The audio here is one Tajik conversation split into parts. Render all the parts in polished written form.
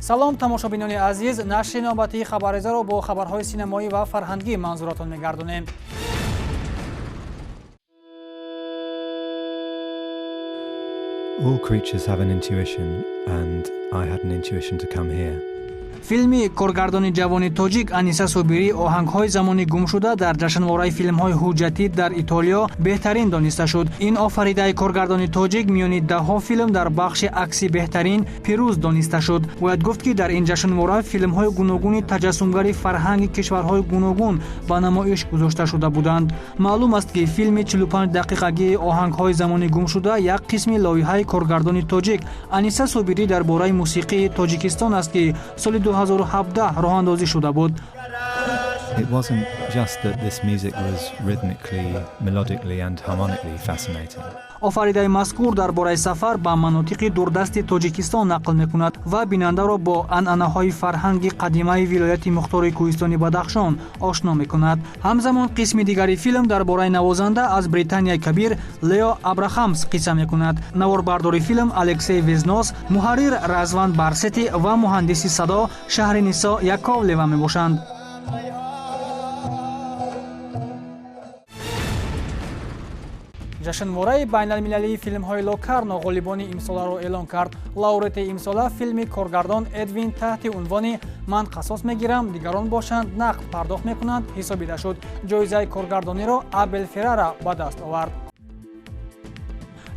Салом, тамошобинони азиз. Нашри навбатии Хабарезаро бо хабарҳои синамоӣ ва фарҳангӣ манзуратон мегардонем. All creatures have an intuition, and I had an intuition to come here. Филми коргардони ҷавони тоҷик Аниса Собирӣ «Оҳангҳои замони гумшуда» дар ҷашнвораи филмҳои ҳуҷҷатӣ дар Итолиё беҳтарин дониста шуд. Ин офаридаи коргардони тоҷик миёни даҳҳо филм дар бахши акси беҳтарин пирӯз дониста шуд. Бояд гуфт, ки дар ин ҷашнвора филмҳои гуногуни таҷассумгари фарҳанги кишварҳои гуногун ба намоиш гузошта шуда буданд. Маълум аст, ки филми 45 дақиқагии «Оҳангҳои замони гумшуда» як қисми лоиҳаи коргардони тоҷик Аниса Собирӣ дар бораи мусиқии Тоҷикистон аст, ки соли 2017 роҳандозӣ шуда буд. It wasn't just that this music was rhythmically, melodically, and harmonically fascinating. Офаридаи мазкур дар бораи сафар ба манотиқи дурдасти Тоҷикистон нақл мекунад ва бинандаро бо анъанаҳои фарҳанги қадимаи вилояти мухтори кӯҳистони Бадахшон ошно мекунад. Ҳамзамон, қисми дигари филм дар бораи навозанда аз Британияи Кабир Лео Абрахамс қисса мекунад. Наворбардори филм Алексей Везнос, муҳаррир Разван Барсети ва муҳандиси садо Шаҳринисо Яковлева мебошанд. Ҷашнвораи байналмилалии филмҳои Локарно ғолибони имсоларо эълон кард. Лауреати имсола филми коргардон Эдвин таҳти унвони «Ман қасос мегирам, дигарон бошанд нақд пардохт мекунанд» ҳисобида шуд. Ҷоизаи коргардониро Абел Феррара ба даст овард.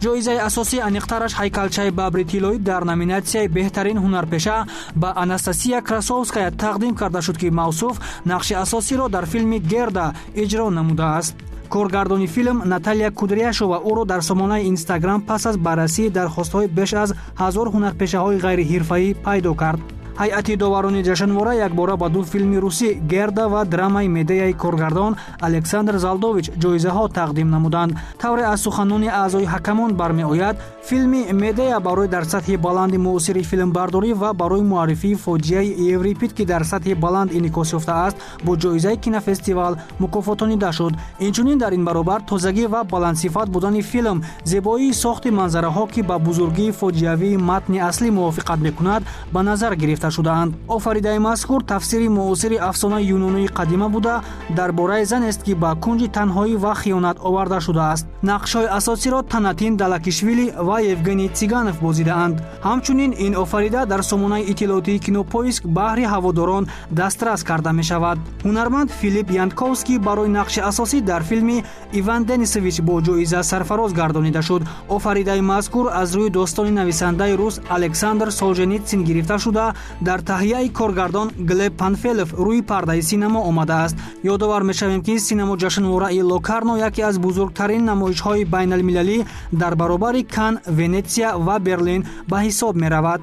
Ҷоизаи асосӣ, аниқтараш ҳайкалчаи бабри тиллоӣ, дар номинатсияи беҳтарин ҳунарпеша ба Анастасия Красовская тақдим карда шуд, ки мавсуф нақши асосиро дар филми «Герда» иҷро намудааст. Коргардони филм Наталья Кудряшова ӯро дар сомонаи Инстаграм пас аз баррасии дархостҳои беш аз 1000 ҳунарпешаҳои ғайриҳирфаӣ пайдо кард. Ҳайати доварони ҷашнвора якбора ба ду филми русӣ, «Герда» ва драмаи «Медеяи» коргардон Александр Залдович, ҷоизаҳо тақдим намуданд. Тавре аз суханони аъзои ҳакамон бармеояд, филми «Медея» барои дар сатҳи баланди муосири филмбардорӣ ва барои муаррифии фоҷиаи Еврипид, ки дар сатҳи баланд инъикос ёфтааст, бо ҷоизаи кинофестивал мукофотонида шуд. Инчунин, дар ин баробар тозагӣ ва баландсифат будани филм, зебоии сохти манзараҳо, ки ба бузургии фоҷиавии матни аслӣ мувофиқат мекунад, ба назар гирифта шудаанд. Офаридаи мазкур тафсири муосири афсонаи юнонии қадима буда, дар бораи занест, ки ба кунҷи танҳоӣ ва хиёнат оварда шудааст. Нақшҳои асосиро Танатин Далакишвили ва Евгений Циганов бозидаанд. Ҳамчунин, ин офарида дар сомонаи иттилоотии Кинопоиск баҳри ҳаводорон дастрас карда мешавад. Ҳунарманд Филипп Янковский барои нақши асосӣ дар филми «Иван Денисович» бо ҷоиза сарфароз гардонида шуд. Офаридаи мазкур аз рӯи достони нависандаи рус Александр Солженицин гирифта шуда, дар таҳияи коргардон Глеб Панфелов рӯи пардаи синамо омадааст. Ёдовар мешавем, ки синамо ҷашнвораи Локарно яке аз бузургтарин намоишҳои байналмилалӣ дар баробари Кан, Венетсия ва Берлин ба ҳисоб меравад.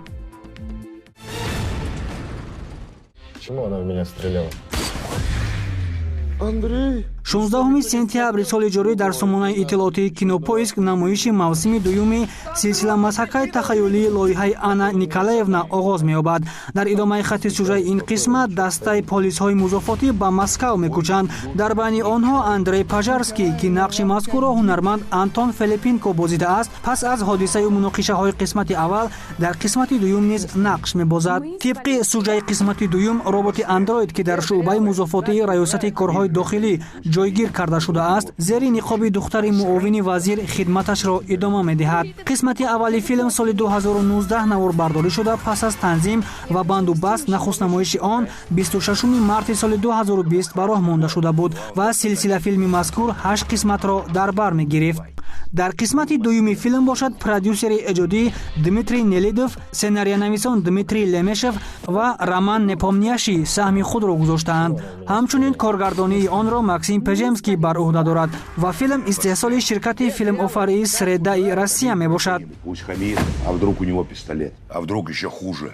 Почему она в меня стреляла? Андрей! 16 сентябри соли ҷорӣ дар сомонаи иттилоотии Кинопоиск намоиши мавсими дуюми силсила масхакаи тахаюлии лоиҳаи «Анна Николаевна» оғоз меёбад. Дар идомаи хатти сюжаи ин қисмат дастаи полисҳои музофотӣ ба Москав мекӯчанд. Дар байни онҳо Андрей Пожарский, ки нақши мазкурро ҳунарманд Антон Филиппенко бозидааст, пас аз ҳодисаю муноқишаҳои қисмати аввал дар қисмати дуюм низ нақш мебозад. Тибқи сюжаи қисмати дуюм, роботи андроид, ки дар шӯъбаи музофотии Раёсати корҳои дохилӣ ҷойгир карда шудааст, зери ниқоби духтари муовини вазир хидматашро идома медиҳад. Қисмати аввали филм соли 2019 наворбардорӣ шуда, пас аз танзим ва банду баст нахустнамоиши он 26 марти соли 2020 ба роҳ монда шуда буд ва силсилафилми мазкур ҳашт қисматро дар бар мегирифт. Дар қисмати дуюми филм бошад, продюсери эҷодӣ Дмитрий Нелидов, сценариянависон Дмитрий Лемешев ва Роман Непомнящий саҳми худро гузоштаанд. Ҳамчунин, коргардонии онро Максим Пежемский бар ӯҳда дорад ва филм истеҳсоли ширкати филмофарии «Средаи Россия» мебошад. Пусть хамит, а вдруг у него пистолет? А вдруг еще хуже?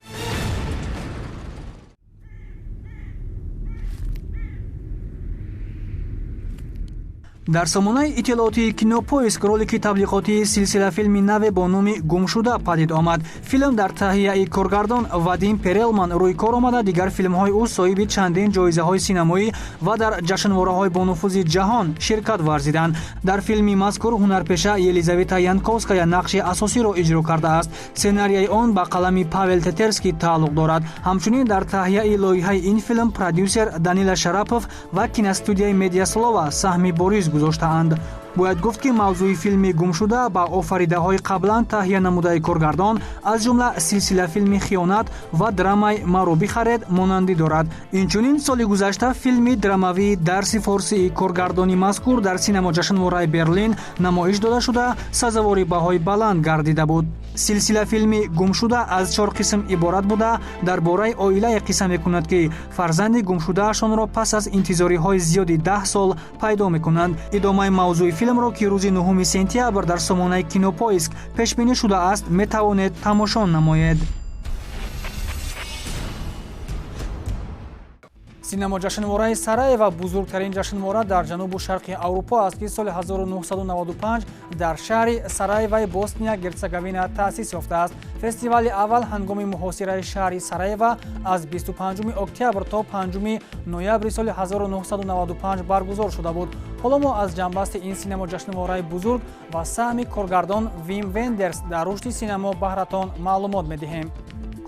Дар сомонаи иттилоотии Кинопоиск ролики таблиғотии силсилафилми наве бо номи «Гумшуда» падид омад. Филм дар таҳияи коргардон Вадим Перелман рӯи кор омада, дигар филмҳои ӯ соҳиби чандин ҷоизаҳои синамоӣ ва дар ҷашнвораҳои бонуфузи ҷаҳон ширкат варзиданд. Дар филми мазкур ҳунарпеша Елизавета Янковская нақши асосиро иҷро кардааст. Сценарияи он ба қалами Павел Тетерский тааллуқ дорад. Ҳамчунин дар таҳияи лоиҳаи ин филм продюсер Данила Шарапов ва киностудияи Медиаслова саҳми бориз гузоштаанд. Бояд гуфт, ки мавзӯи филми «Гумшуда» ба офаридаҳои қаблан таҳия намудаи коргардон, аз ҷумла силсилафилми «Хиёнат» ва драмаи «Маро бихаред» монандӣ дорад. Инчунин соли гузашта филми драмавии «Дарси форсии» коргардони мазкур дар синамоҷашнвораи Берлин намоиш дода шуда, сазовори баҳои баланд гардида буд. Силсилафилми «Гумшуда» аз чор қисм иборат буда, дар бораи оилае қисса мекунад, ки фарзанди гумшудаашонро пас аз интизориҳои зиёди 10 сол пайдо мекунанд. Идомаи мавзӯи филмро, ки рӯзи 9 сентябр дар сомонаи Кинопоиск пешбинӣ шудааст, метавонед тамошо намоед. Синамоҷашнвораи Сараева бузургтарин ҷашнвора дар ҷанубу шарқи Аврупо аст, ки соли 1995 дар шаҳри Сараеваи Босния Герцеговина таъсис ёфтааст. Фестивали аввал ҳангоми муҳосираи шаҳри Сараева аз 25 октябр то 5 ноябри соли 1995 баргузор шуда буд. Ҳоло мо аз ҷанбасти ин синамоҷашнвораи бузург ва саҳми коргардон Вим Вендерс дар рушди синамо баҳратон маълумот медиҳем.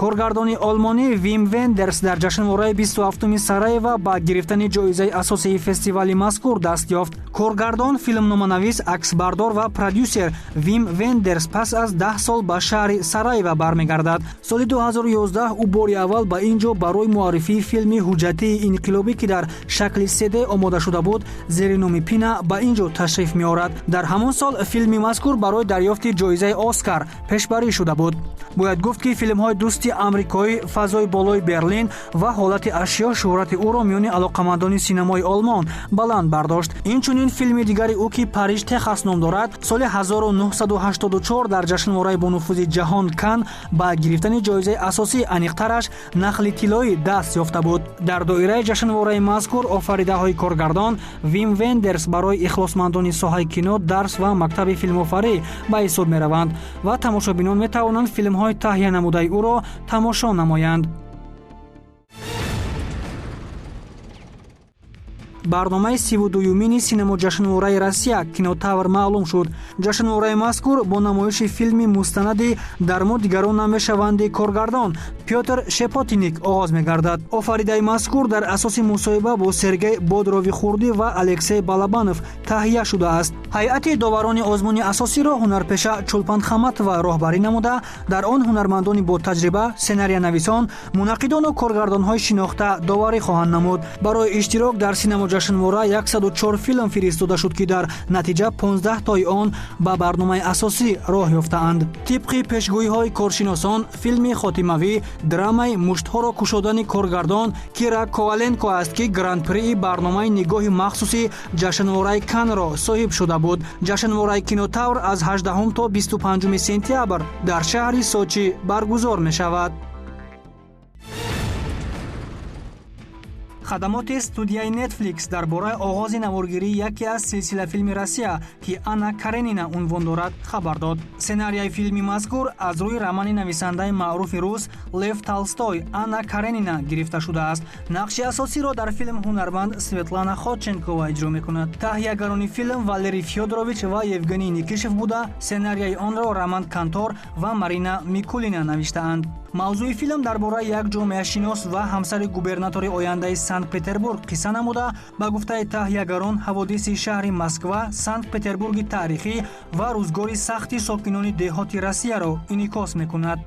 Коргардони олмонӣ Вим Вендерс дар ҷашнвораи 27-уми Сараева ба гирифтани ҷоизаи асосии фестивали мазкур даст ёфт. Коргардон, филмноманавис, аксбардор ва продюсер Вим Вендерс пас аз 10 сол ба шаҳри Сараева бармегардад. Соли 2011 ӯ бори аввал ба ин ҷо барои муаррифии филми ҳуҷҷатии инқилобӣ, ки дар шакли 3D омода шуда буд, зери номи «Пина» ба ин ҷо ташриф меорад. Дар ҳамон сол филми мазкур барои дарёфти ҷоизаи Оскар пешбарӣ шуда буд. Бояд гуфт, ки филмҳои «Дӯсти амрикоӣ», «Фазои болои Берлин» ва «Ҳолати ашё» шӯҳрати ӯро миёни алоқамандони синамои Олмон баланд бардошт. Инчунин филми дигари ӯ, ки «Париж, Техас» ном дорад, соли 1984 дар ҷашнвораи бонуфузи ҷаҳон Кан ба гирифтани ҷоизаи асосӣ, аниқтараш Нахли тиллоӣ, даст ёфта буд. Дар доираи ҷашнвораи мазкур офаридаҳои коргардон Вим Вендерс барои ихлосмандони соҳаи кино дарс ва мактаби филмофарӣ ба ҳисоб мераванд ва тамошобинон метавонанд филмҳои таҳия намудаи ӯро тамошо намоянд. Барномаи 32-юмини синамоҷашнвораи Россия Кинотавр маълум шуд. Ҷашнвораи мазкур бо намоиши филми мустанади «Дар мо дигарон намешаванди» коргардон Пётр Шепотиник оғоз мегардад. Офаридаи мазкур дар асоси мусоҳиба бо Сергей Бодрови хурдӣ ва Алексей Балабанов таҳия шудааст. Ҳайати доварони озмуни асосиро ҳунарпеша Чулпан Хаматова роҳбарӣ намуда, дар он ҳунармандони ботаҷриба, сценариянависон, мунаққидону коргардонҳои шинохта доварӣ хоҳанд намуд. Барои иштирок дар синамоҷашнвора 104 филм фиристода шуд, ки дар натиҷа 15 тои он ба барномаи асосӣ роҳ ёфтаанд. Тибқи пешгӯиҳои коршиносон, филми хотимавӣ драмаи «Муштҳоро кушодани» коргардон Кира Коваленко аст, ки гран-прии барномаи нигоҳи махсуси ҷашнвораи Канро соҳиб шуда буд. Ҷашнвораи Кинотавр аз 18 то 25 сентябр дар шаҳри Сочи баргузор мешавад. Хадамоти студияи Netflix дар бораи оғози наворгирии яке аз силсилафилми Россия, ки «Анна Каренина» унвон дорад, хабар дод. Сценарияи филми мазкур аз рӯи романи нависандаи маъруфи рус Лев Толстой «Анна Каренина» гирифта шудааст. Нақши асосиро дар филм ҳунарманд Светлана Ходченкова иҷро мекунад. Таҳиягарони филм Валерий Фёдорович ва Евгений Никишев буда, сценарияи онро Роман Кантор ва Марина Микулина навиштаанд. Мавзӯи филм дар бораи як ҷомеашинос ва ҳамсари губернатори ояндаи Санкт Петербург қисса намуда, ба гуфтаи таҳиягарон, ҳаводиси шаҳри Москва, Санкт Петербурги таърихӣ ва рӯзгори сахти сокинони деҳоти Россияро инъикос мекунад.